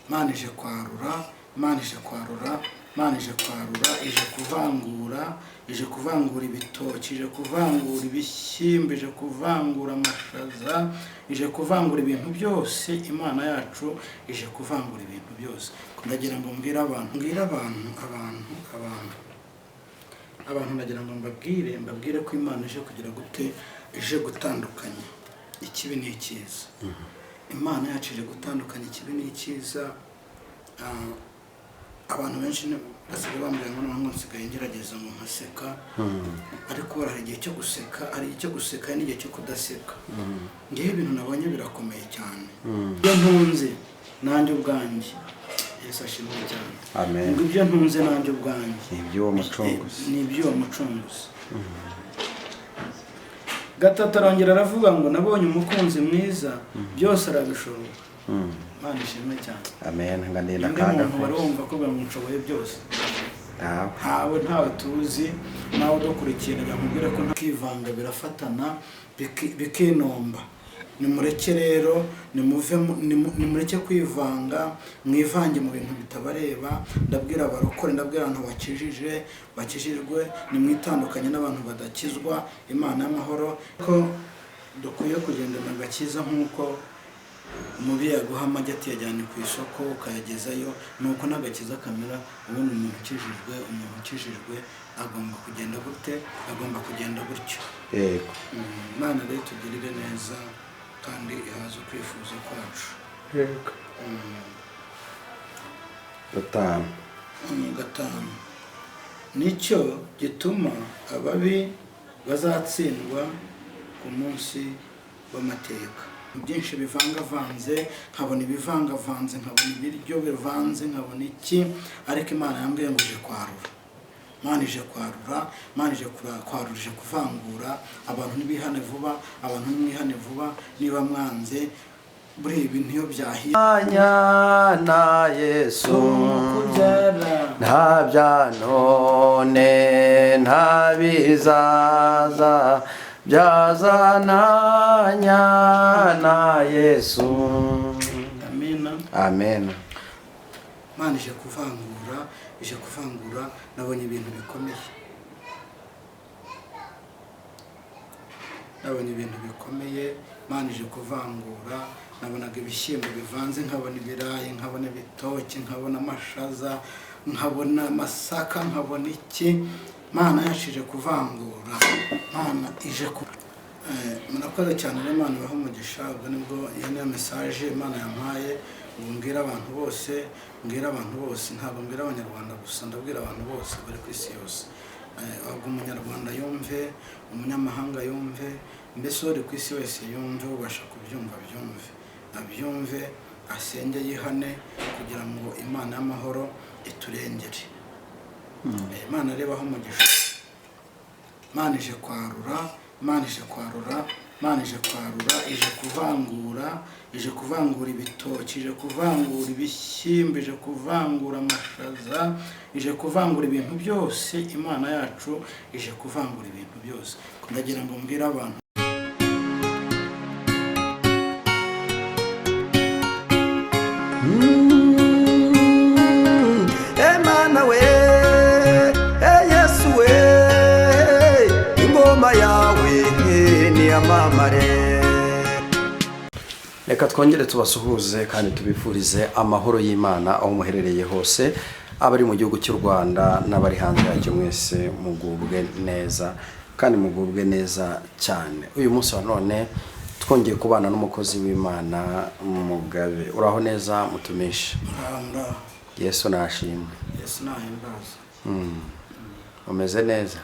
Imana ije kwarura, Imana ije kwarura, Imana ije kwarura, ije kuvangura, ije kuvangura ibitoki, ije kuvangura ibishyimbo, ije kuvangura amashaza, ije kuvangura ibintu byose. Imana yacu ije kuvangura ibintu byose. Ndagira ngo mbwire abantu, mbwire abantu, abantu, abantu, abantu, ndagira ngo mbabwire ko Imana ije kugira gute? Ije gutandukanya ikibi n'icyiza. Imana yacu ije gutandukanya ikibi n'icyiza. Abantu benshi basigaye bambwira ngo noneho nsigaye ngerageza ngo nkaseka, ariko hari igihe cyo guseka, hari igihe cyo guseka n'igihe cyo kudaseka. Ngewe ibintu nabonye birakomeye cyane. Iyo ntunze nanjye ubwanjye, Yesu ashimwe cyane. Amen. Ngo ibyo ntunze nanjye ubwanjye Ni iby'uwo mucunguzi. Ni iby'uwo mucunguzi. Gatatu arongera aravuga ngo nabonye umukunzi mwiza, byose arabishobora. Imana ishimwe cyane. Amen. Ngandinda Undi akaga muntu wari kose. wumva ko bamushoboye byose? Ntawe. Ntawe, ntawe tuzi. Nawe udukurikiye, ndagira ngo nkubwire ko kwivanga birafatana, bikinomba. Nimureke rero, nimuve nimureke kwivanga, mwivange mu bintu bitabareba. Ndabwira abarokore, ndabwira abantu bakijijwe, nimwitandukanye n'abantu badakizwa. Imana y'amahoro, ko dukwiye kugendana agakiza nk'uko umubyeyi aguha amagi atiyajyanye ku isoko ukayagezayo, ni uko n'agakiza kamera. Ubundi umuntu ukijijwe agomba kugenda gute? Agomba kugenda gutyo. Yego. Imana rero tugirire neza kandi ihaze ukwifuza kwacu. Yego. Gatanu. Gatanu, nicyo gituma ababi bazatsindwa ku munsi w'amateka. Byinshi bivangavanze, nkabona ibivangavanze, nkabona ibiryo bivanze, nkabona iki, ariko Imana yambwiye ngo ije kwarura. Imana ije kwarura, Imana ije kwarura, ije kuvangura. Abantu ntibihane vuba, abantu nimwihane vuba niba mwanze. Buriya ibintu iyo byahiye Na Yesu kubyara nta bya none, nta bizaza byazananya na Yesu. Amina. Amen. Imana ije kuvangura, ije kuvangura. Nabonye ibintu bikomeye, nabonye ibintu bikomeye. Imana ije kuvangura. Nabonaga ibishyimbo bivanze, nkabona ibirayi, nkabona ibitoki, nkabona amashaza, nkabona amasaka, nkabona iki. Imana yacu ije kuvangura. Imana ije ku murakoze cyane rero, Imana ibahe umugisha. Ubwo nibwo iyo niyo message Imana yampaye ngo mbwire abantu bose, mbwire abantu bose. Ntabwo mbwira Abanyarwanda gusa, ndabwira abantu bose bari ku isi yose. Ubwo Umunyarwanda yumve, umunyamahanga yumve, mbese uri ku isi wese yumve, ubasha kubyumva byumve, abyumve, asenge, yihane kugira ngo Imana y'amahoro iturengere. Imana rebaho umugisha. Imana ije kwarura, Imana ije kwarura, Imana ije kwarura, ije kuvangura, ije kuvangura ibitoki, ije kuvangura ibishyimbo, ije kuvangura amashaza, ije kuvangura ibintu byose. Imana yacu ije kuvangura ibintu byose. Ndagira ngo mbwire abantu. Emana we, e Yesu we, ingoma yawe niyamamare. Reka twongere tubasuhuze kandi tubifurize amahoro y'Imana aho muherereye hose, abari mu gihugu cy'u Rwanda n'abari hanze yacyo, mwese mugubwe neza kandi mugubwe neza cyane. Uyu munsi wa none twongeye kubana n'umukozi w'Imana Mugabe. Uraho neza, mutumishe? Muraho, muraho. Yesu nashimwe. Yesu nahimbaza. Umeze neza?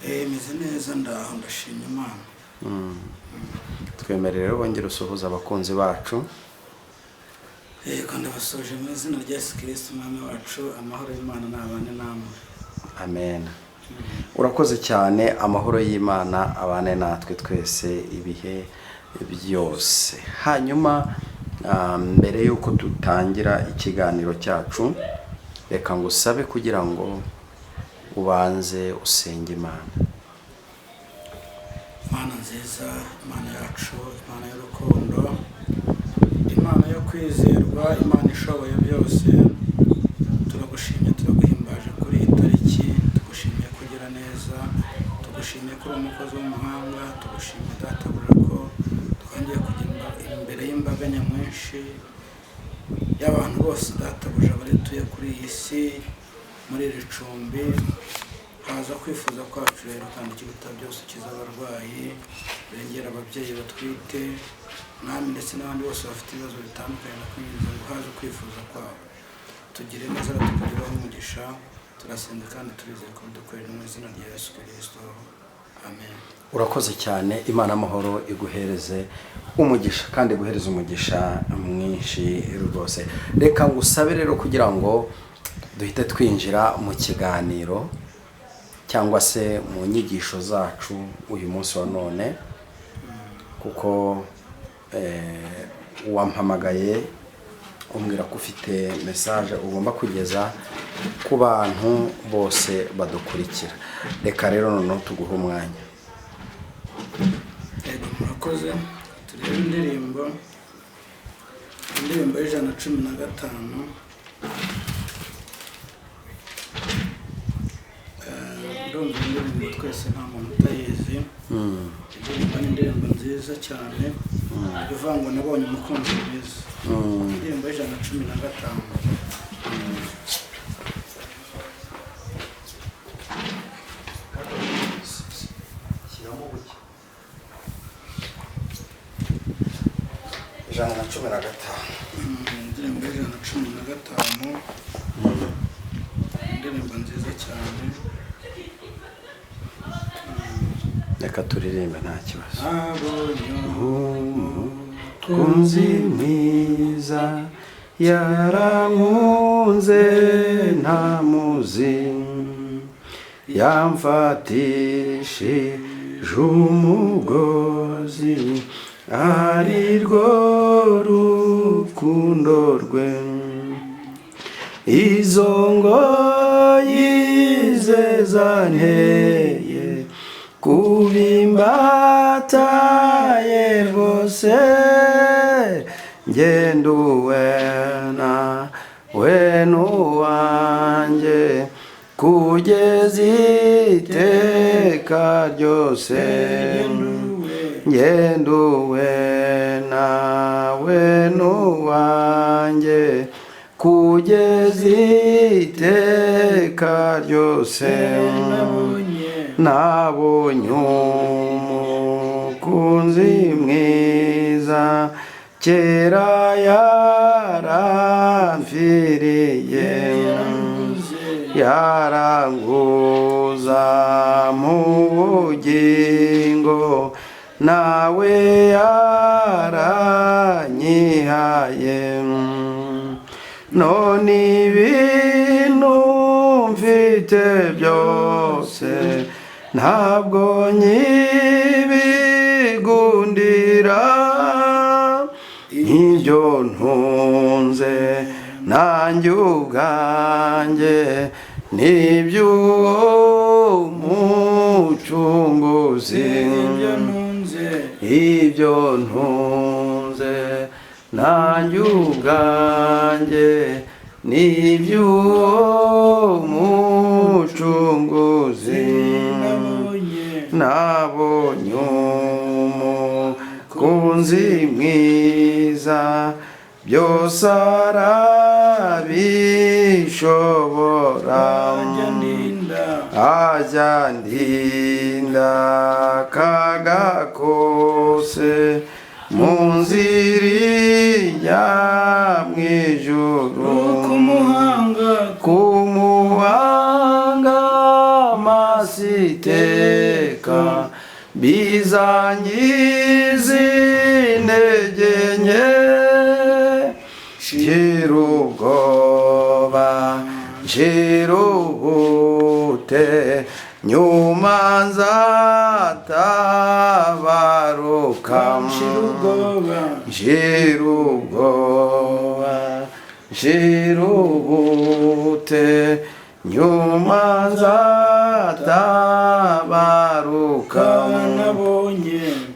Meze neza, ndaho, ndashima Imana. Twemerere rero wongere usuhuze abakunzi bacu. Yego, ndabasuhuje mu izina rya Yesu Kristo Umwami wacu. Amahoro y'Imana nabane namwe. Amen. Urakoze cyane, amahoro y'Imana abane natwe twese ibihe byose. Hanyuma mbere y'uko dutangira ikiganiro cyacu, reka ngusabe kugira ngo ubanze usenge Imana. Imana nziza, Imana yacu, Imana y'urukundo, Imana Imana yo kwizerwa, Imana ishoboye byose, turagushimye, turaguhimbaje kuri iyi tariki, tugushimiye kugira neza, tugushimiye ko uri umukozi w'umuhanga, tugushimiye Databuja ko twongeye kujya imbere y'imbaga nyamwinshi y'abantu bose Databuja barituye kuri iyi si, muri iri cumbi. Haza kwifuza kwacu rero, kandi ikiruta byose ukiza abarwayi, urengera ababyeyi batwite, Mwami, ndetse n'abandi bose bafite ibibazo bitandukanye. Ndakwinginze ngo haze kwifuza kwabo, tugire neza, tukugiraho umugisha. Turasenga kandi turizeye ko bidukorera mu izina rya Yesu Kirisito, amen. Urakoze cyane. Imana amahoro iguhereze umugisha kandi iguhereze umugisha mwinshi rwose. Reka ngusabe rero kugira ngo duhite twinjira mu kiganiro cyangwa se mu nyigisho zacu uyu munsi wa none, kuko wampamagaye umbwira ko ufite message ugomba kugeza ku bantu bose badukurikira. Reka rero noneho tuguhe umwanya. Yego, murakoze. Turebe indirimbo y'115. Ndumva indirimbo twese nta muntu utayizi. Indirimbo ni indirimbo nziza cyane ivuga ngo nabonye umukunzi mwiza. Indirimbo y'115. 115. Indirimbo y'115, indirimbo nziza cyane. Reka turirimbe, nta kibazo. Nabonye Umukunzi mwiza, yarankunze ntamuzi, yamfatishije umugozi, ari rwo rukundo rwe. Izo ngoyi ze zanteye kubimbataye rwose, ngenduwe na we n'uwanjye kugeza iteka ryose. Ngenduwe nawe n'uwanjye kugeza iteka ryose. Nabonye umukunzi mwiza, kera yaramfiriye, yaranguza mu bugingo, nawe yaranyihaye. None ibintu mfite byose ntabwo nkibigundira, nk'ibyo ntunze nanjye ubwanjye n'iby'uwo mucunguzi. Ibyo ntunze nanjye ubwanjye n'iby'uwo mucunguzi. Nabonye umukunzi mwiza, byose arabishobora, ajya ndinda akaga kose mu nzira ijya mu ijuru. Kumuhanga amasiteka bizangiza intege nke, nshira ubwoba, nshira ubute, nyuma nzatabaruka. Nshira ubwoba, nshira ubute, nyuma nzatabaruka.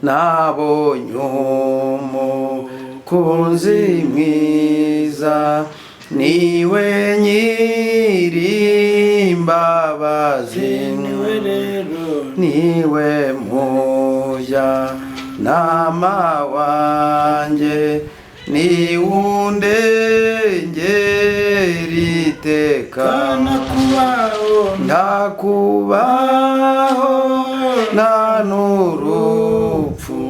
Nabonye umukunzi Mukunzi mwiza, niwe nyir'imbabazi, Niwe rero, niwe mujyanama wanjye, niwe undengera iteka. Kanakubaho, Ntakubaho, nta n'urupfu,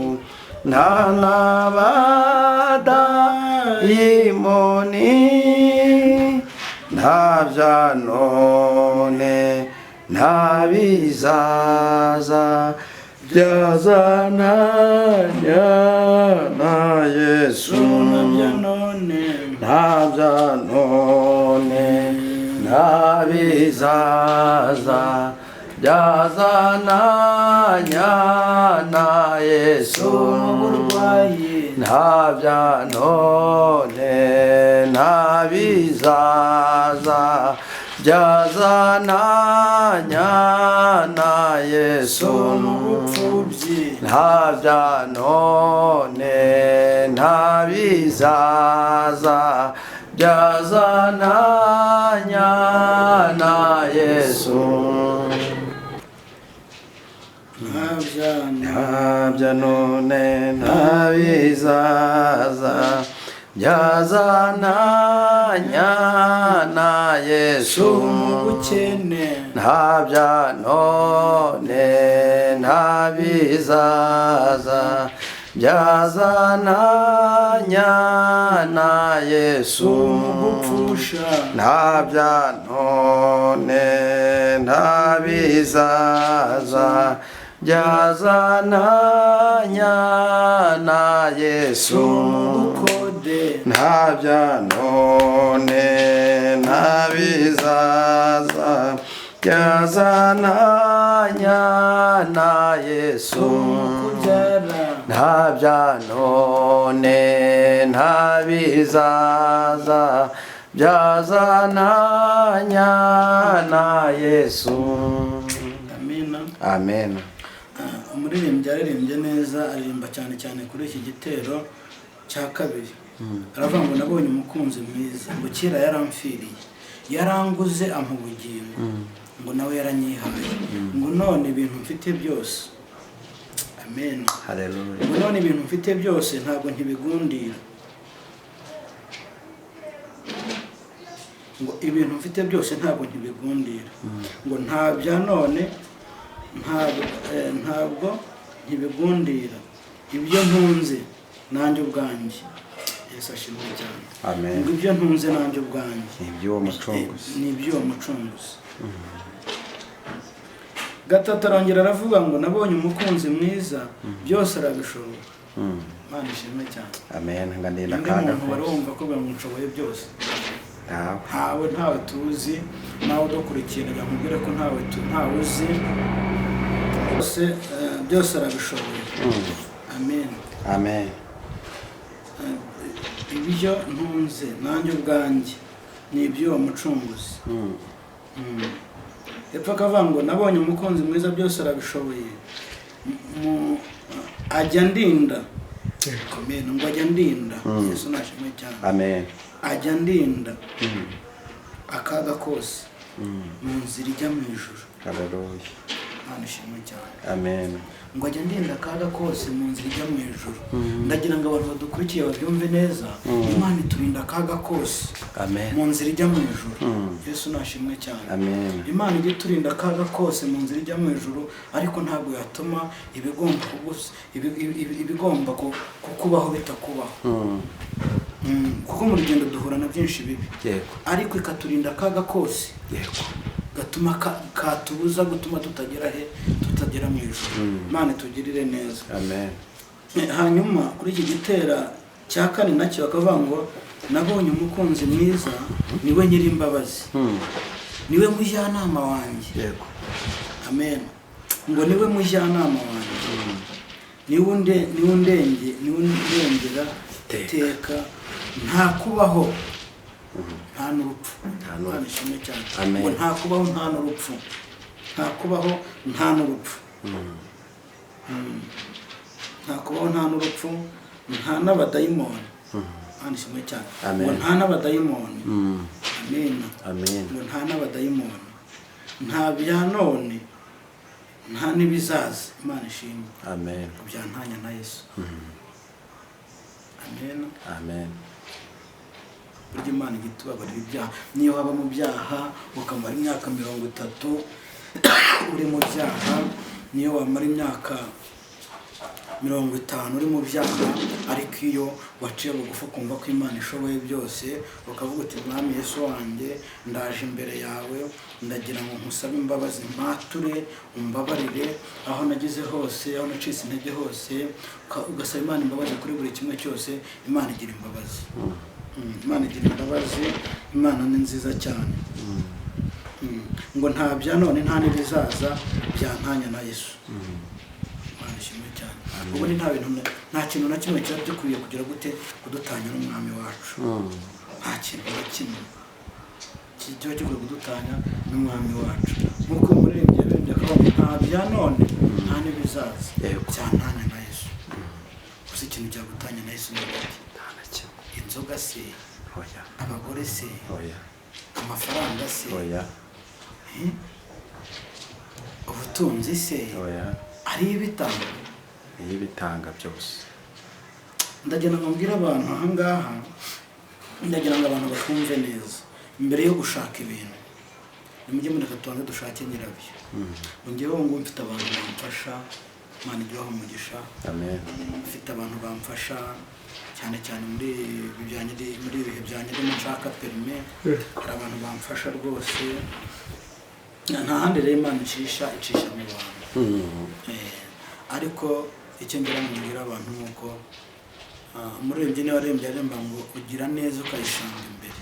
nta n'abadayimoni, nta bya none, nta bizaza byazananya na Yesu. Nabyo none, Nta bya none, nta bizaza byazananya na Yesu. Uburwayi, Nta bya none, nta bizaza byazananya na Yesu. Ubupfubyi, Nta bya none, nta bizaza byazananya na Yesu. Nta bya Nta bya none, nta bizaza byazananya na Yesu. Ubukene, Nta bya none, nta bizaza byazananya na Yesu. Gupfusha, Nta bya none, nta bizaza byazananya na Yesu. Ubukode, Nta bya none, nta bizaza byazananya na Yesu. Kubyara, Nta bya none, nta bizaza byazananya na Yesu. Amina. Amen. Umuririmbyi yaririmbye neza, aririmba cyane cyane kuri iki gitero cya kabiri. Aravuga ngo: "Nabonye umukunzi mwiza," ngo "kera yaramfiriye, yaranguze, ampa ubugingo," ngo "nawe yaranyihaye," ngo "none ibintu mfite byose." Amen. Haleluya. Ngo "none ibintu mfite byose ntabwo nkibigundira," ngo "ibintu mfite byose ntabwo nkibigundira," ngo "nta bya none, ntabwo nkibigundira ibyo ntunze nanjye ubwanjye." Yesu ashimwe cyane. Amen. Ngo "ibyo ntunze nanjye ubwanjye Ni iby'uwo mucunguzi. Ni iby'uwo mucunguzi." Gatatu arongera aravuga ngo: "Nabonye umukunzi mwiza, byose arabishobora." Imana ishimwe cyane. Amen. Ngo ndinda Undi akaga muntu wari kose. wumva ko bamushoboye byose? Ntawe. Ntawe, ntawe tuzi. Nawe udukurikiye, nkubwire ko ntawe ntawe uzi. Byose, byose arabishoboye. Amen. Amen. Ibyo ntunze nanjye ubwanjye ni iby'uwo mucunguzi. Hepfo akavuga ngo: "Nabonye umukunzi mwiza, byose arabishoboye, ajya ndinda." Amen. Ngo "ajya ndinda." Yesu nashimwe cyane. Amen. "Ajya ndinda akaga kose mu nzira ijya mu ijuru." Haleluya. Imana ishimwe cyane. Amen. Ngo "ajya ndinda akaga kose mu nzira ijya mu ijuru." Ndagira ngo abantu badukurikiye babyumve neza. Imana iturinda akaga kose Amen. mu nzira ijya mu ijuru. Yesu nashimwe cyane. Amen. Imana ijya iturinda akaga kose mu nzira ijya mu ijuru, ariko ntabwo yatuma ibigomba kukubaho bitakubaho. Kuko mu rugendo duhura na byinshi bibi, ariko ikaturinda akaga kose gatuma katubuza gutuma tutagera he? Tutagera mu ijuru. Imana itugirire neza. Amen. Hanyuma kuri iki gitera cya kane nacyo bakavuga ngo: "Nabonye umukunzi mwiza, niwe nyir'imbabazi, niwe mujyanama wanjye." Amen. Ngo "niwe mujyanama wanjye, niwe undengera Iteka. iteka, nta kubaho, nta n'urupfu." Nta n'urupfu. Imana ishimwe cyane. Amen. Ngo "nta kubaho, nta n'urupfu, nta kubaho, nta n'urupfu." Nta kubaho, nta n'urupfu, nta n'abadayimoni. Imana ishimwe cyane. Amen. Ngo nta n'abadayimoni. Amen. Amen. Ngo nta n'abadayimoni, nta bya none, nta n'ibizaza. Imana ishimwe. Amen. Ngo byantanya na Yesu. Amen. Amen. Burya Imana ijya itubabarira ibyaha. Niyo waba mu byaha ukamara imyaka 30 uri mu byaha, niyo wamara imyaka 50 uri mu byaha, ariko iyo waciye bugufi ukumva ko Imana ishoboye byose, ukavuga uti: "Mwami Yesu wanjye, ndaje imbere yawe, ndagira ngo nkusabe imbabazi, mpature umbabarire aho nageze hose, aho nacitse intege hose," ugasaba Imana imbabazi kuri buri kimwe cyose, Imana igira imbabazi. Imana igira imbabazi, Imana ni nziza cyane. Ngo nta bya none, nta n'ibizaza byantanya na Yesu. Imana ishimwe cyane. Ubundi nta bintu nta kintu na kimwe kiba gikwiye kugira gute kudutanya n'Umwami wacu. Nta kintu na kimwe kiba gikwiye kudutanya n'Umwami wacu, nk'uko umuririmbyi yaririmbye akavuga ngo nta bya none, nta n'ibizaza byantanya na Yesu. Gusa ikintu cyagutanya na Yesu ni iki? Nta na kimwe. Inzoga se? Oya. Abagore se? Oya. Amafaranga se? Oya. Eh? Ubutunzi se? Oya. Ari ibitanga? Niyo ibitanga byose. Ndagira ngo mbwire abantu ahangaha, ndagira ngo abantu batwumve neza. Mbere yo gushaka ibintu, nimujye mureka tubanze dushake nyirabyo. Ngewe ngo mfite abantu bamfasha, Imana ijye ibaha umugisha. Amen. Mfite abantu bamfasha cyane cyane muri ibi bya muri ibi bihe byanjye ndimo nshaka permis. Hari abantu bamfasha rwose. Nta handi rero Imana icisha, icisha mu bantu. Ariko icyo ngira ngo mbwire abantu ni uko umuririmbyi niwe waririmbye aririmba ngo ugira neza ukayisanga imbere.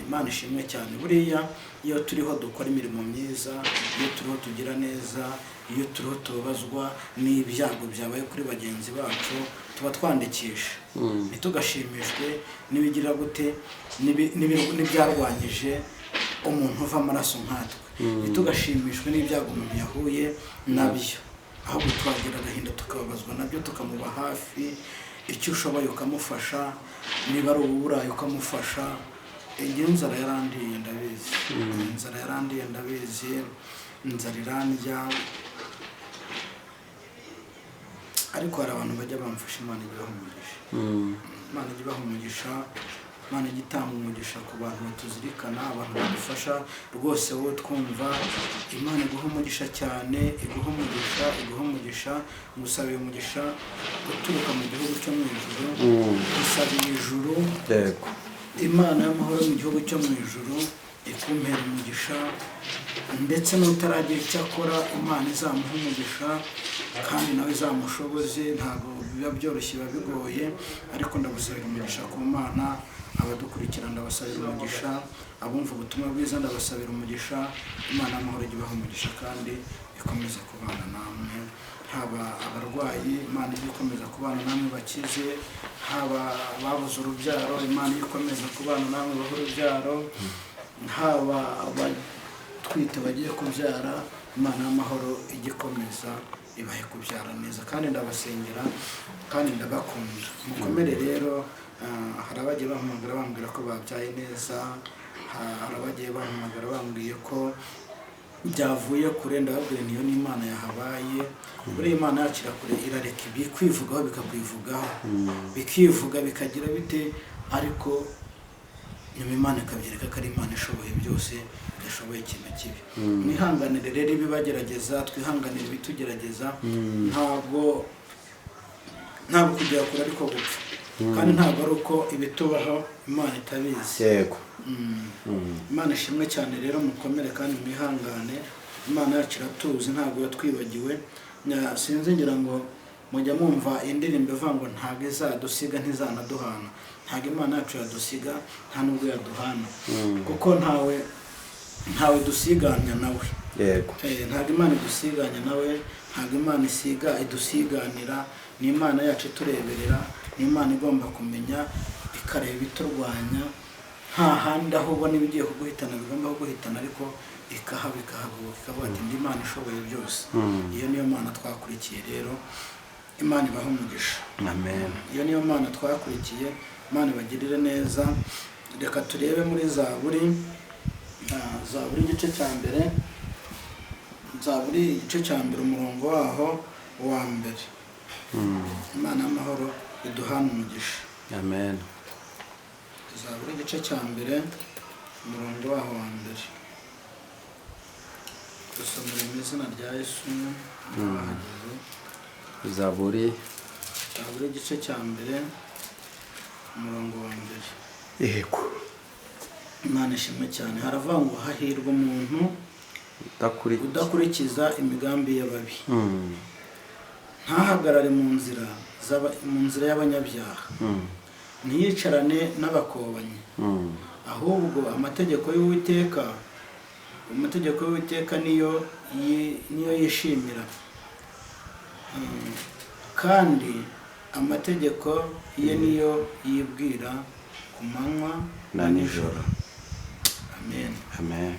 Imana ishimwe cyane. Buriya iyo turiho dukora imirimo myiza, iyo turiho tugira neza, iyo turiho tubabazwa n'ibyago byabaye kuri bagenzi bacu, tuba twandikisha. Ntitugashimishwe n'ibigira gute, n'ibyarwanyije umuntu uva amaraso nkatwe. Ntitugashimishwe n'ibyago umuntu yahuye nabyo, ahubwo twagira agahinda tukababazwa nabyo, tukamuba hafi. Icyo ushoboye ukamufasha, niba ari uburayi ukamufasha. Igihe inzara yarandiye ndabizi, inzara yarandiye ndabizi, inzara irandya, ariko hari abantu bajya bamfasha. Imana ijya ibaha umugisha. Imana ijya ibaha umugisha. Imana ijya itanga umugisha ku bantu batuzirikana, abantu badufasha rwose. Wowe twumva, Imana iguha umugisha cyane, iguha umugisha, iguha umugisha. Ngusabiye umugisha uturuka mu gihugu cyo mu ijuru. Ngusabiye ijuru. Imana y'amahoro mu gihugu cyo mu ijuru ikumpera umugisha, ndetse n'utaragira icyo akora, Imana izamuha umugisha kandi nawe izamushoboze. Ntabwo biba byoroshye, biba bigoye, ariko ndagusabira umugisha ku Mana. Abadukurikira ndabasabira umugisha, abumva ubutumwa bwiza ndabasabira umugisha. Imana y'amahoro ijye ibaha umugisha kandi ikomeze kubana namwe. Haba abarwayi, Imana ijye ikomeza kubana namwe bakize. Haba ababuze urubyaro, Imana ijye ikomeza kubana namwe bahe urubyaro. Haba abatwite bagiye kubyara, Imana y'amahoro ijye ikomeza ibahe kubyara neza. Kandi ndabasengera kandi ndabakunda, mukomere rero. Hari abagiye bampamagara bambwira ko babyaye neza, hari abagiye bampamagara bambwiye ko byavuye kure. Ndababwira niyo ni Imana yahabaye. Buriya Imana yacu irakure, irareka ibikwivugaho bikakwivugaho, bikivuga bikagira bite, ariko nyuma Imana ikabyereka ko ari Imana ishoboye byose, idashoboye ikintu kibi. Mwihanganire rero ibibagerageza, twihanganire ibitugerageza. Ntabwo kugera kure ariko gupfa, kandi ntabwo ari uko ibitubaho Imana itabizi. Imana ishimwe cyane rero. Mukomere kandi mwihangane. Imana yacu iratuzi, ntabwo yatwibagiwe. Sinzi, ngira ngo mujya mwumva indirimbo ivuga ngo ntabwo izadusiga ntizanaduhana. Ntabwo Imana yacu yadusiga, nta nubwo yaduhana, kuko ntawe dusiganya nawe. Ntabwo Imana idusiganya nawe, ntabwo Imana isiga idusiganira. Ni Imana yacu itureberera, ni Imana igomba kumenya ikareba ibiturwanya nta handi aho ubona ibigiye kuguhitana bigomba kuguhitana, ariko ikahaba ikahagoboka, ikavuga ati: "Ndi Imana ishoboye byose." Iyo niyo Mana twakurikiye rero. Imana ibahe umugisha. Amen. Iyo niyo Mana twakurikiye. Imana ibagirire neza. Reka turebe muri Zaburi, Zaburi igice cya mbere, Zaburi igice cya mbere, umurongo waho wa mbere. Imana y'amahoro iduhane umugisha. Amen. Zaburi igice cya mbere, umurongo waho wa mbere, dusomere mu izina rya Yesu bahageze. Zaburi. Zaburi igice cya mbere, umurongo wa mbere. Yego. Imana ishimwe cyane. Haravuga ngo hahirwa umuntu udakurikiza imigambi y'ababi, ntahagarare mu nzira y'abanyabyaha, ntiyicarane n'abakobanyi, ahubwo amategeko y'Uwiteka niyo yishimira, kandi amategeko ye niyo yibwira ku manywa na nijoro. Amen. Amen.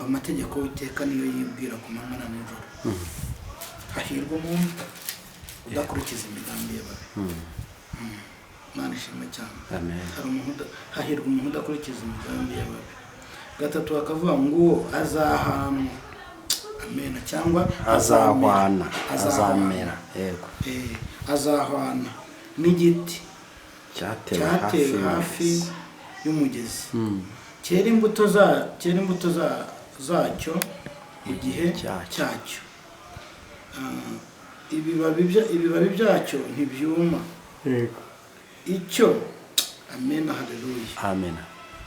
Amategeko y'Uwiteka niyo yibwira ku manywa na nijoro. Hahirwa umuntu udakurikiza imigambi y'ababi. Imana ishimwe cyane. Amen. Hahirwa umuntu udakurikiza imigambi y'ababi. Gatatu bakavuga ngo uwo azahanwa, amen, cyangwa azahwana. Azahwana. Azamera, yego. Azahwana n'igiti cyatewe cyatewe hafi hafi y'umugezi, cyera imbuto zacyo igihe cyacyo. Cyacyo. Ibibabi byacyo ntibyuma. Icyo, amen, haleluya. Amen.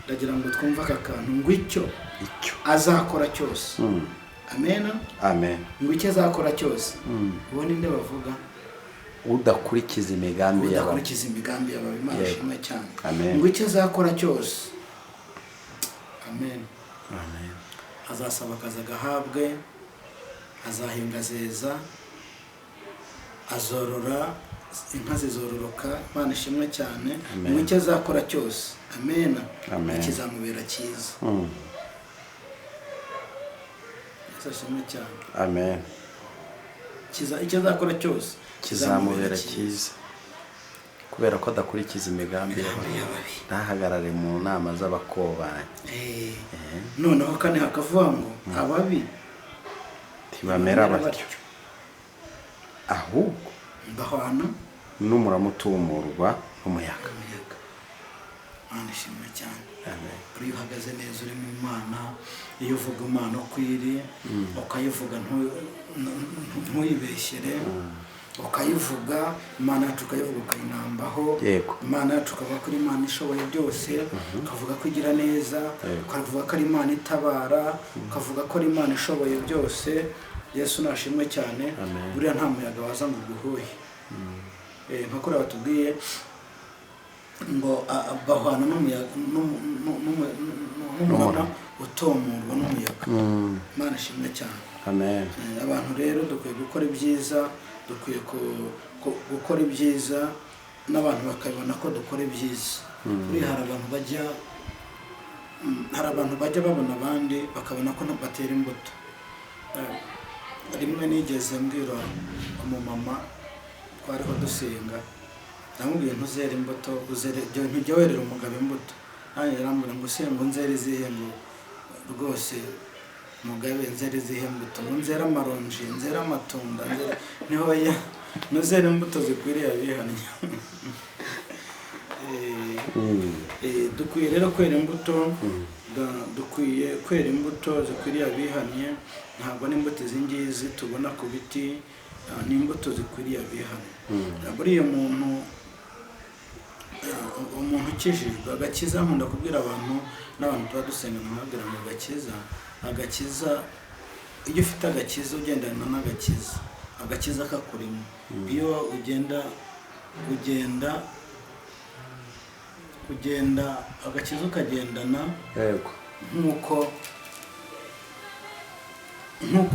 Ndagira ngo twumve aka kantu ngo icyo icyo azakora cyose, amen. Amen. Ngo icyo azakora cyose, uwo ninde bavuga? Udakurikiza imigambi y'abantu. Udakurikiza imigambi y'ababi. Imana ishimwe cyane. Amen. Ngo icyo azakora cyose, amen, Amen. azasaba akazi agahabwe, azahinga azeza, azorora inka zizororoka. Imana ishimwe cyane. Amen. Ngo icyo azakora cyose, amen, Amen. kizamubera cyiza. Yesu ashimwe cyane. Amen. Icyo azakora cyose kizamubera cyiza kubera ko adakurikiza imigambi imigambi y'abantu, y'ababi, ntahagarare mu nama z'abakobanyi. Noneho kane hakavuga ngo ababi ntibamera batyo, ahubwo bahwana n'umurama utumurwa n'umuyaga. Umuyaga. Imana ishimwe cyane. Amen. Iyo uhagaze neza uri mu Mana, iyo uvuga Imana uko iri, ukayivuga ntuyibeshyere, ukayivuga Imana yacu, ukayivuga ukayinambaho, Imana yacu ukavuga ko ari Imana ishoboye byose, ukavuga ko igira neza, ukavuga ko ari Imana itabara, ukavuga ko ari Imana ishoboye byose. Yesu nashimwe cyane. Amen. Buriya nta muyaga waza ngo uguhuhe. Nka kuriya batubwiye ngo bahwana n'umuyaga n'umurama utomurwa n'umuyaga. Imana ishimwe cyane. Amen. Abantu rero dukwiye gukora ibyiza, dukwiye gukora ibyiza n'abantu bakabibona ko dukora ibyiza. Buriya hari abantu bajya babona abandi bakabona ko batera imbuto. Rimwe nigeze mbwira umumama twariho dusenga, ndamubwiye ntuzere imbuto, uzere ntujya werera umugabo imbuto. Nanjye yarambwira ngo se ngo nzere izihe, ngo rwose mugabe nzere izihe mbuto, ngo nzere amaronji, nzere amatunda, nzere ntihoya, ntuzere imbuto zikwiriye abihannye. Dukwiye rero kwera imbuto, dukwiye kwera imbuto zikwiriye abihannye. Ntabwo n'imbuto izi ngizi tubona ku biti, ni imbuto zikwiriye abihannye. Buriya umuntu ukijijwe, agakiza, nkunda kubwira abantu n'abantu tuba dusenga, nkababwira ngo agakiza, iyo ufite agakiza ugendana n'agakiza, agakiza kakurimo, iyo ugenda ugenda agakiza ukagendana, nk'uko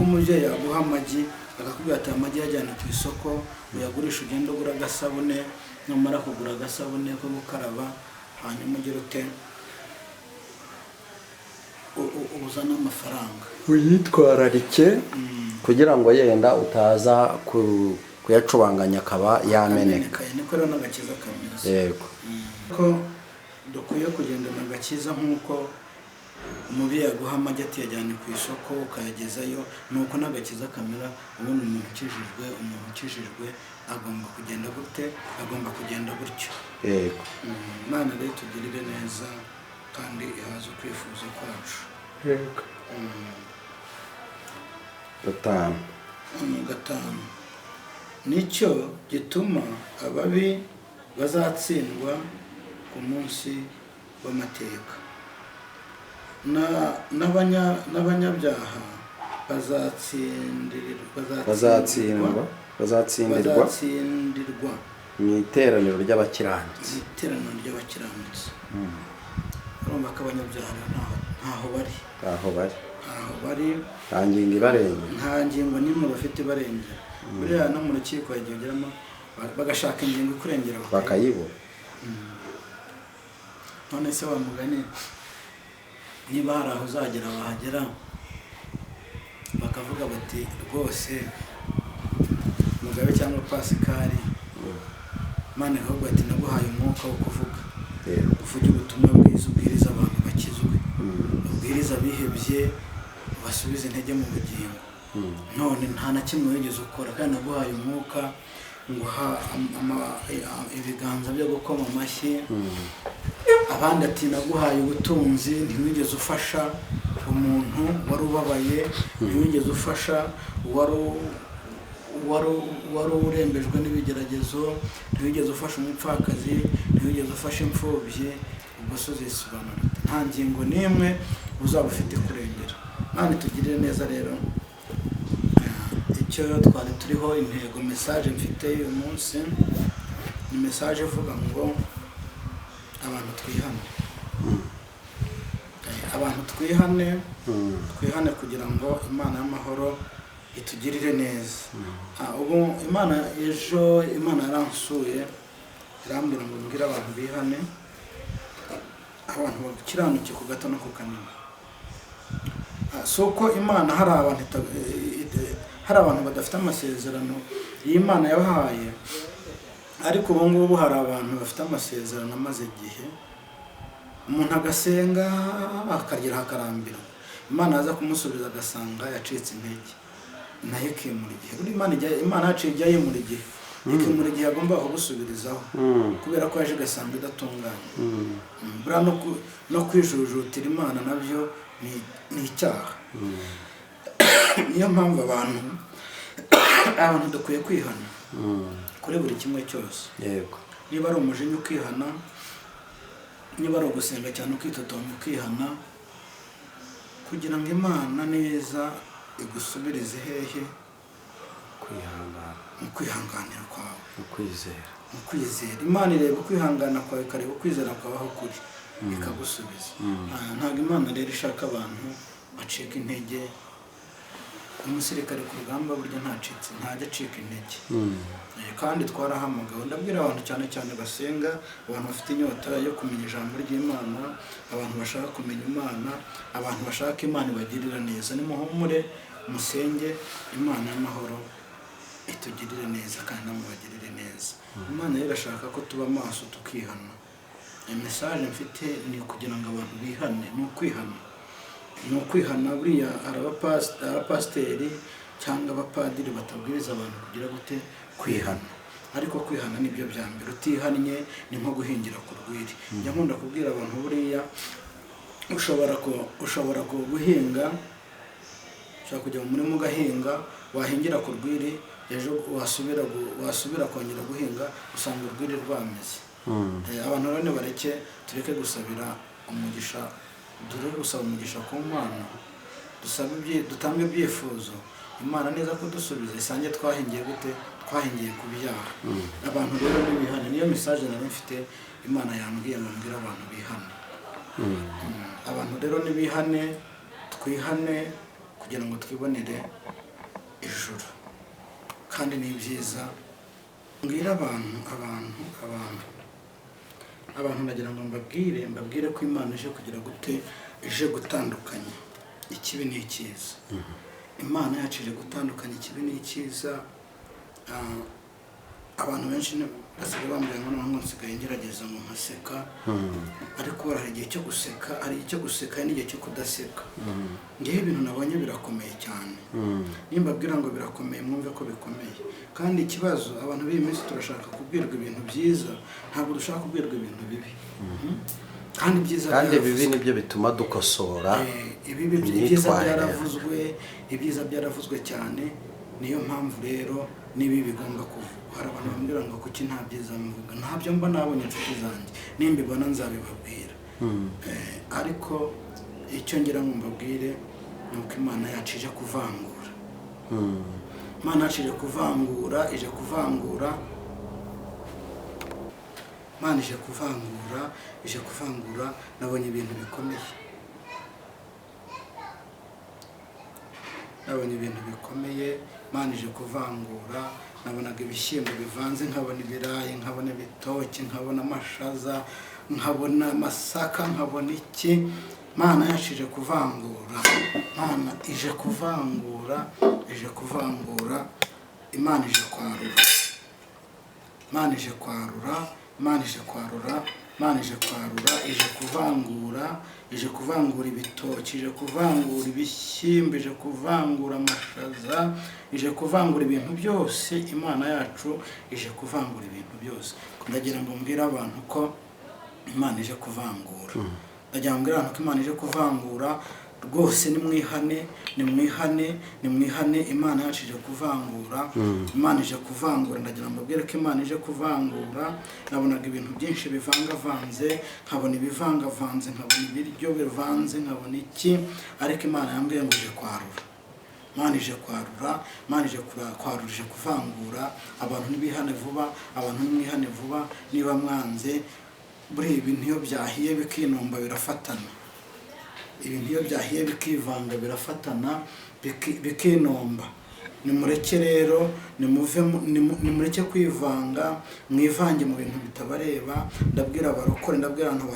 umubyeyi yaguha amagi akakubwira ati amagi yajyana ku isoko uyagurisha, ugende ugura agasabune, numara kugura agasabune ko gukaraba, hanyuma ugira ute, uzane amafaranga. Uyitwararike kugira ngo yenda utaza kuyacubanganya akaba yameneka. Niko rero n'agakiza kameze. Ko dukwiye kugendana agakiza nk'uko umubyeyi aguha amagi atiyajyane ku isoko ukayagezayo, ni uko n'agakiza kamera. Ubundi umuntu ukijijwe agomba kugenda gute? Agomba kugenda gutyo. Imana rero tugirire neza kandi ihaze ukwifuza kwacu. 5. 5, nicyo gituma ababi bazatsindwa ku munsi w'amateka, n'abanyabyaha Bazatsindwa, bazatsindirwa bazatsindirwa mu iteraniro ry'abakiranutsi. Mu iteraniro ry'abakiranutsi. Urumva ko abanyabyaha rero ntaho bari. Ntaho bari. Ntaho bari. Nta ngingo ibarengera. Nta ngingo n'imwe bafite ibarengera. Buriya no mu rukiko igihe ugeramo bagashaka ingingo ikurengera bakayibura. None se wa mugani, niba hari aho uzagera wahagera bakavuga bati rwose Mugabe cyangwa Pasikari, Imana ikavuga ati naguhaye umwuka wo kuvuga, uvuge ubutumwa bwiza, ubwiriza abantu bakizwe, ubwiriza abihebye, ubasubize intege mu bugingo, none nta na kimwe wigeze ukora kandi naguhaye umwuka, nguha ibiganza byo gukoma amashyi. Abandi ati naguhaye ubutunzi, ntiwigeze ufasha umuntu wari ubabaye, ntiwigeze ufasha wari urembejwe n'ibigeragezo, ntiwigeze ufasha umupfakazi, ntiwigeze ufasha imfubyi. Ubwo se uzisobanura ute? Nta ngingo n'imwe uzaba ufite kurengera. Imana itugirire neza. Rero icyo twari turiho, intego, message mfite uyu munsi ni message ivuga ngo abantu twihane. Abantu twihane, twihane kugira ngo Imana y'amahoro itugirire neza. Ubu Imana, ejo Imana yaransuye irambwira ngo mbwire abantu bihane, abantu bakiranuke ku gato no ku kanini. Si uko Imana hari abantu hari abantu badafite amasezerano y'Imana yabahaye, ariko ubu ngubu hari abantu bafite amasezerano amaze igihe. Umuntu agasenga akagera akarambirwa, Imana yaza kumusubiza agasanga yacitse intege, nayo ikimura igihe. Buriya Imana yacu ijya yimura igihe, ikimura igihe agomba kugusubirizaho, kubera ko yaje igasanga idatunganye. Buriya no kwijujutira Imana nabyo ni icyaha. Niyo mpamvu abantu dukwiye kwihana kuri buri kimwe cyose. Niba ari umujinya ukihana, niba ari ugusenga cyane ukitotomba ukihana, kugira ngo Imana neza igusubirize hehe? Kwihangana. Mu kwihanganira kwawe. Mu kwizera. Mu kwizera. Imana ireba ukwihangana kwawe, ikareba ukwizera kwawe aho kuri, ikagusubiza. Ntabwo Imana rero ishaka abantu bacika intege. Umusirikare ku rugamba burya ntacitse, ntajya acika intege. Kandi twarahamagawe. Ndabwira abantu cyane cyane basenga, abantu bafite inyota yo kumenya ijambo ry'Imana, abantu bashaka kumenya Imana, abantu bashaka Imana ibagirira neza, nimuhumure musenge, Imana y'amahoro itugirire neza kandi namubagirire neza. Imana rero irashaka ko tuba maso tukihana. Message mfite ni ukugira ngo abantu bihane, ni ukwihana, ni ukwihana. Buriya hari abapasiteri cyangwa abapadiri batabwiriza abantu kugira gute? Kwihana. Ariko kwihana nibyo bya mbere. Utihannye ni nko guhingira ku rwiri. Njya nkunda kubwira abantu, buriya ushobora guhinga, ushobora kujya mu murima ugahinga, wahingira ku rwiri, ejo wasubira kongera guhinga usanga urwiri rwameze. Abantu rero nibareke, tureke gusabira umugisha, tureke gusaba umugisha ku Mana, dutange ibyifuzo, Imana neza kudusubiza isange twahingiye gute? Twahingiye ku byaha. Abantu rero nibihane. Niyo message nari mfite. Imana yambwiye ngo mbwire abantu bihane. Abantu rero nibihane, twihane kugira ngo twibonere ijuru, kandi ni byiza. Mbwire abantu, abantu, abantu, abantu, ndagira ngo mbabwire ko Imana ije kugira gute? Ije gutandukanya ikibi n'icyiza. Imana yacu ije gutandukanya ikibi n'icyiza. Abantu benshi basigaye bambwira ngo noneho nsigaye ngerageza ngo nkaseka, ariko hari igihe cyo guseka, hari igihe cyo guseka n'igihe cyo kudaseka. Ngewe ibintu nabonye birakomeye cyane. Nimbabwira ngo birakomeye, mwumve ko bikomeye. Kandi ikibazo, abantu b'iyi minsi turashaka kubwirwa ibintu byiza, ntabwo dushaka kubwirwa ibintu bibi. Kandi ibyiza Kandi byaravuzwe. Bibi nibyo bituma dukosora Ibibi, ibyiza imyitwarire. byaravuzwe, ibyiza byaravuzwe cyane. Niyo mpamvu rero n'ibi bigomba kuvugwa. Hari abantu bambwira ngo kuki nta byiza mvuga? Ntabyo mba nabonye, inshuti zanjye, nimbibona nzabibabwira. Ariko icyo ngira ngo mbabwire ni uko Imana yacu ije kuvangura. Imana yacu ije kuvangura, ije kuvangura. Imana ije kuvangura, ije kuvangura. Nabonye ibintu bikomeye, nabonye ibintu bikomeye. Imana ije kuvangura. Nabonaga ibishyimbo bivanze, nkabona ibirayi, nkabona ibitoki, nkabona amashaza, nkabona amasaka, nkabona iki. Imana yacu ije kuvangura. Imana ije kuvangura, ije kuvangura. Imana ije kwarura, Imana ije kwarura, Imana ije kwarura, Imana ije kwarura, ije kuvangura, ije kuvangura ibitoki, ije kuvangura ibishyimbo, ije kuvangura amashaza, ije kuvangura ibintu byose. Imana yacu ije kuvangura ibintu byose. Ndagira ngo mbwire abantu ko Imana ije kuvangura. Ndagira ngo mbwire abantu ko Imana ije kuvangura rwose. Nimwihane, nimwihane, nimwihane. Imana yacu ije kuvangura. Imana ije kuvangura. Ndagira ngo mbabwire ko Imana ije kuvangura. Nabonaga ibintu byinshi bivangavanze, nkabona ibivangavanze, nkabona ibiryo bivanze, nkabona iki, ariko Imana yambwiye ngo ije kwarura. Imana ije kwarura, Imana ije kwarura, ije kuvangura. Abantu ntibihane vuba, abantu nimwihane vuba. Niba mwanze, buriya ibintu iyo byahiye bikinomba birafatana. Ibintu iyo byahiye bikivanga birafatana, bikinomba. Nimureke rero, nimureke kwivanga, mwivange mu bintu bitabareba. Ndabwira abarokore, ndabwira abantu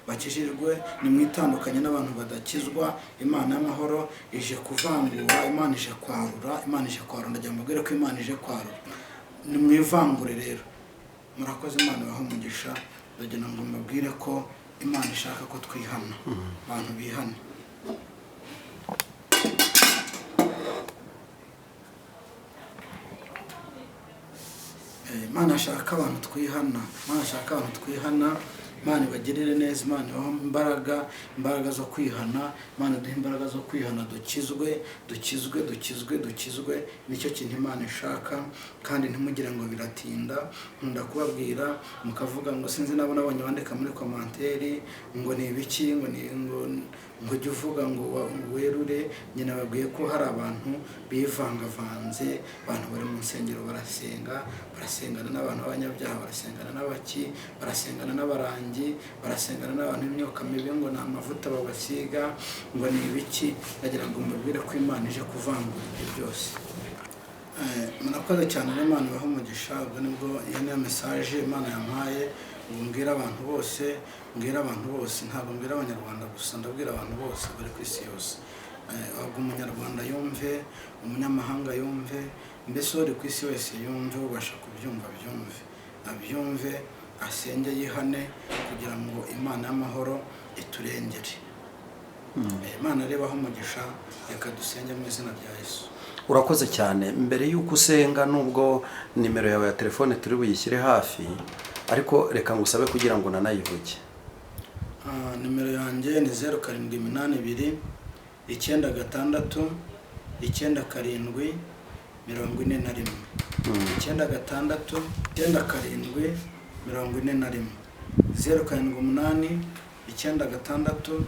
bakijijwe, nimwitandukanye n'abantu badakizwa. Imana y'amahoro ije kuvangura, Imana ije kwarura, Imana ije kwarura. Ndagira ngo mbabwire ko Imana ije kwarura. Nimwivangure rero. Murakoze, Imana ibahe umugisha. Ndagira ngo mbabwire ko Imana ishaka ko twihana, abantu bihana. Imana ishaka abantu twihana, Imana ishaka abantu twihana. Imana ibagirire neza, Imana ibahe imbaraga, imbaraga zo kwihana. Imana iduhe imbaraga zo kwihana, dukizwe, dukizwe, dukizwe, dukizwe. Nicyo kintu Imana ishaka. Kandi ntimugire ngo biratinda. Nkunda kubabwira mukavuga ngo sinzi, nabo nabonye bandika muri komanteri ngo ni ibiki, ngo ni ngo ngo ujye uvuga ngo werure. Nyina babwiye ko hari abantu bivangavanze, abantu bari mu nsengero barasenga, barasengana n'abantu b'abanyabyaha, barasengana n'abaki, barasengana n'abarangi, barasengana n'abantu b'imyuka mibi, ngo ni amavuta babasiga, ngo ni ibiki. Ndagira ngo mbabwire ko Imana ije kuvangura ibyo byose. Murakoze cyane rero, Imana ibahe umugisha. Ubwo nibwo iyo niyo message Imana yampaye ngo mbwire abantu bose, mbwire abantu bose, ntabwo mbwira abanyarwanda gusa, ndabwira abantu bose bari ku isi yose. Ahubwo umunyarwanda yumve, umunyamahanga yumve, mbese uri ku isi wese yumve, ubasha kubyumva abyumve, abyumve, asenge yihane, kugira ngo Imana y'amahoro iturengere. Imana rero ibahe umugisha. Reka dusenge mu izina rya Yesu. Urakoze cyane. Mbere y'uko usenga, nubwo nimero yawe ya telefone turi buyishyire hafi, ariko reka ngusabe kugira ngo nanayivuge. Nimero yanjye ni 0782 96 97 41. 96 97 41. 078 96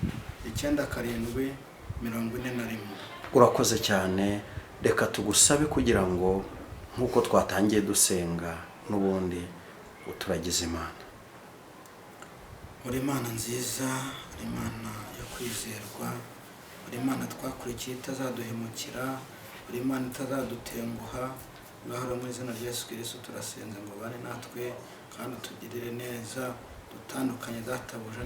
97 41. Urakoze cyane. Reka tugusabe kugira ngo nk'uko twatangiye dusenga n'ubundi uturagize Imana. Uri Imana nziza, uri Imana yo kwizerwa, uri Imana twakurikiye itazaduhemukira, uri Imana itazadutenguha. Ngaho mu izina rya Yesu Kristo turasenze ngo ubane natwe kandi utugirire neza, dutandukanye databuja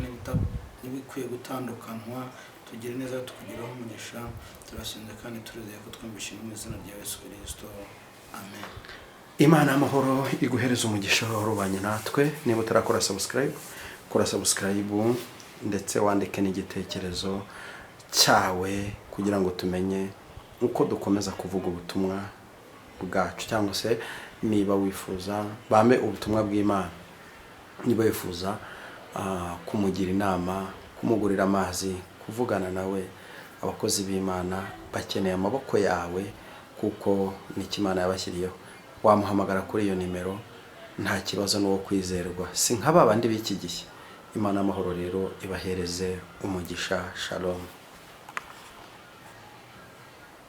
n'ibikwiye gutandukanywa, tugire neza, tukugiraho umugisha. Turasenze kandi turizeye ko twumvise mu izina rya Yesu Kristo. Amen. Imana y'amahoro iguhereza umugisha warubanye natwe. Niba utarakora subscribe, kora subscribe, ndetse wandike n'igitekerezo cyawe kugira ngo tumenye uko dukomeza kuvuga ubutumwa bwacu, cyangwa se niba wifuza bame ubutumwa bw'Imana, niba wifuza kumugira inama, kumugurira amazi, kuvugana nawe. Abakozi b'Imana bakeneye amaboko yawe kuko nicyo Imana yabashyiriyeho. Wamuhamagara kuri iyo nimero, nta kibazo, n'uwo kwizerwa, si nka ba bandi b'iki gihe. Imana y'amahoro rero ibahereze umugisha. Shalom.